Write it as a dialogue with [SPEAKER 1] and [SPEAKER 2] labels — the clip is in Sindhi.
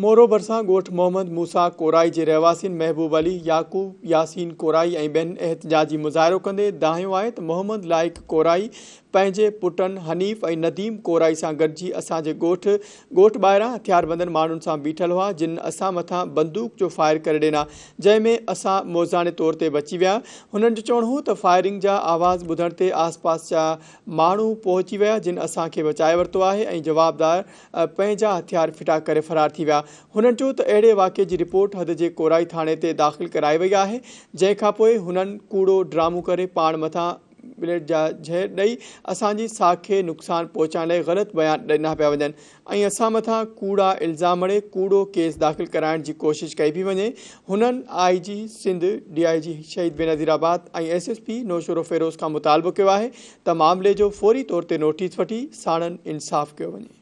[SPEAKER 1] مورو ڀرسان ڳوٺ محمد موسيٰ ڪورائي جي رهواسين محبوب علي، يعقوب، ياسين ڪورائي ۽ ٻين احتجاجي مظاهرو ڪندي دانهيو آهي ته محمد لائق ڪورائي پنهنجي پٽن حنيف ۽ نديم ڪورائي سان گڏجي اسان جي ڳوٺ ڳوٺ ٻاهران هٿياربندن ماڻهن سان بيٺل هئا جن اسان مٿان بندوق جو فائر ڪري ڏنا جنهن ۾ اسان معجزاڻي طور تي بچي ويا هنن جو چوڻ هو ته فائرنگ جا آواز ٻڌڻ تي آس پاس جا ماڻهو پهچي ويا جن اسان کي بچائي ورتو آهي ۽ جوابدار پنهنجا هٿيار ڦٽا ڪري فرار ٿي ويا. هنن چيو ته اهڙي واقعي جي رپورٽ حد جي ڪورائي ٿاڻي تي داخل ڪرائي وئي آهي، جنهن کانپوء هنن ڪوڙو ڊرامو ڪري پاڻ مٿان بليٽ جا جهر ڏئي اسان جي ساک کي نقصان پهچائڻ لاء غلط بيان ڏنا پيا وڃن ۽ اسان مٿان ڪوڙا الزام مڙهي ڪوڙو ڪيس داخل ڪرائڻ جي ڪوشش ڪئي پئي وڃي. هنن I G Sindh, D I G Shaheed Benazirabad ۽ S S P Naushahro Feroze کان مطالبو ڪيو آهي ته معاملي جو فوري طور تي نوٽيس وٺي ساڻن انصاف ڪيو وڃي.